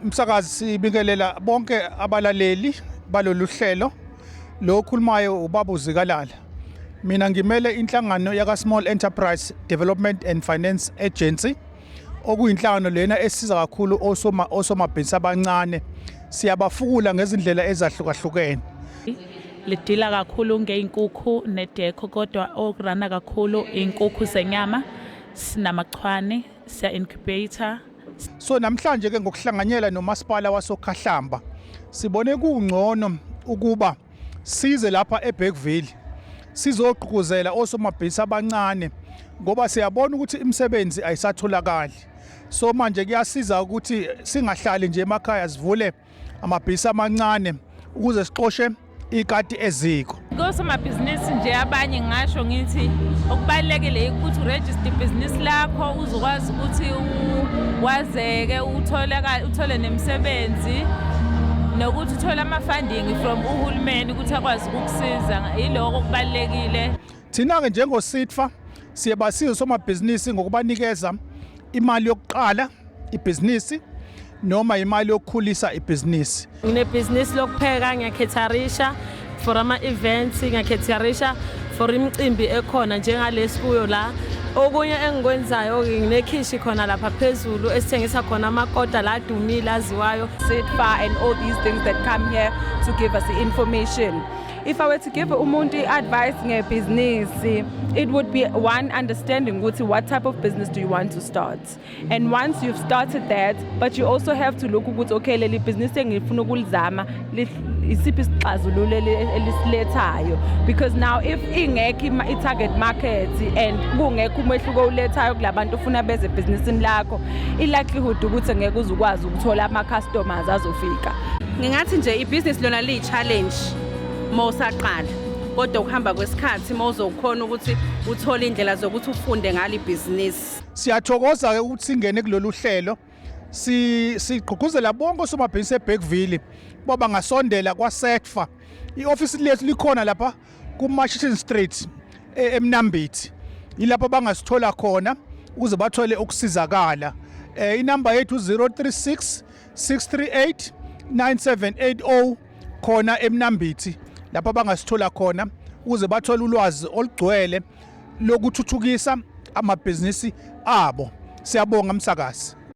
Msakazi, sibingelela bonke abalaleli balolu hlelo. Lo khulumayo ubaba uZikalala. Mina ngimele inhlangano yaka Small Enterprise Development and Finance Agency, okuyinhlangano lena esiza kakhulu osomabhizinisi abancane. Siyabafukula ngezindlela ezahlukahlukene. Lidila kakhulu ngey'nkukhu ne-decor, kodwa okurana kakhulu iy'nkukhu zenyama. Sinamachwane, siya-incubate. So namhlanje ke, ngokuhlanganyela nomasipala wasoKhahlamba, sibone kungcono ukuba size lapha eBergville sizogqugquzela osomabhizinisi abancane, ngoba siyabona ukuthi imisebenzi ayisatholakali. So manje kuyasiza ukuthi singahlali nje emakhaya, sivule amabhizinisi amancane ukuze sixoshe ikati eziko. Kosomabhizinisi nje abanye, ngingasho ngithi okubalulekile ukuthi u-register ibhizinisi lakho, uzokwazi ukuthi wazeke, uthole nemisebenzi, nokuthi uthole ama-funding from uhulumeni ukuthi akwazi ukukusiza. Yiloko okubalulekile. Thina-ke njengoSEDFA siyabasiza somabhizinisi ngokubanikeza imali yokuqala ibhizinisi noma imali yokukhulisa ibhizinisi. Nginebhizinisi lokupheka, ngiya-caterisha for ama-events, ngiya-caterisha for imicimbi ekhona njengalesi kuyo la. Okunye engikwenzayo, nginekhishi khona lapha phezulu esithengisa khona amakota la adumile, aziwayo. SEDFA and all these things that come here to give us the information. If I were to give umuntu advice ngebhizinisi, it would be one, understanding ukuthi what type of business do you want to start. And once you've started that, but you also have to look ukuthi, okay, leli business engifuna ukulizama, isiphi isixazululo elisilethayo, because now if ingekho i-target market and kungekho umehluko owulethayo kulabantu ufuna beze ebhizinisini lakho, i-likelihood ukuthi ngeke uze ukwazi ukuthola ama-customers azofika. Ngingathi nje ibhizinisi lona liyi-challenge uma usaqala, kodwa ukuhamba kwesikhathi uma uzokhona ukuthi uthole indlela zokuthi ufunde ngalo ibhizinisi. Siyathokoza ke ukuthi singene kulolu hlelo. Sigqugquzela bonke osomabhizinisi eBergville kuba bangasondela kwaSEDFA. I-ofisi lethu likhona lapha kuMashishini Street eMnambithi, ilapho bangasithola khona ukuze bathole ukusizakala. Inamba yethu 036 638 9780, khona eMnambithi lapho bangasithola khona ukuze bathole ulwazi olugcwele lokuthuthukisa amabhizinisi abo. Siyabonga, msakazi.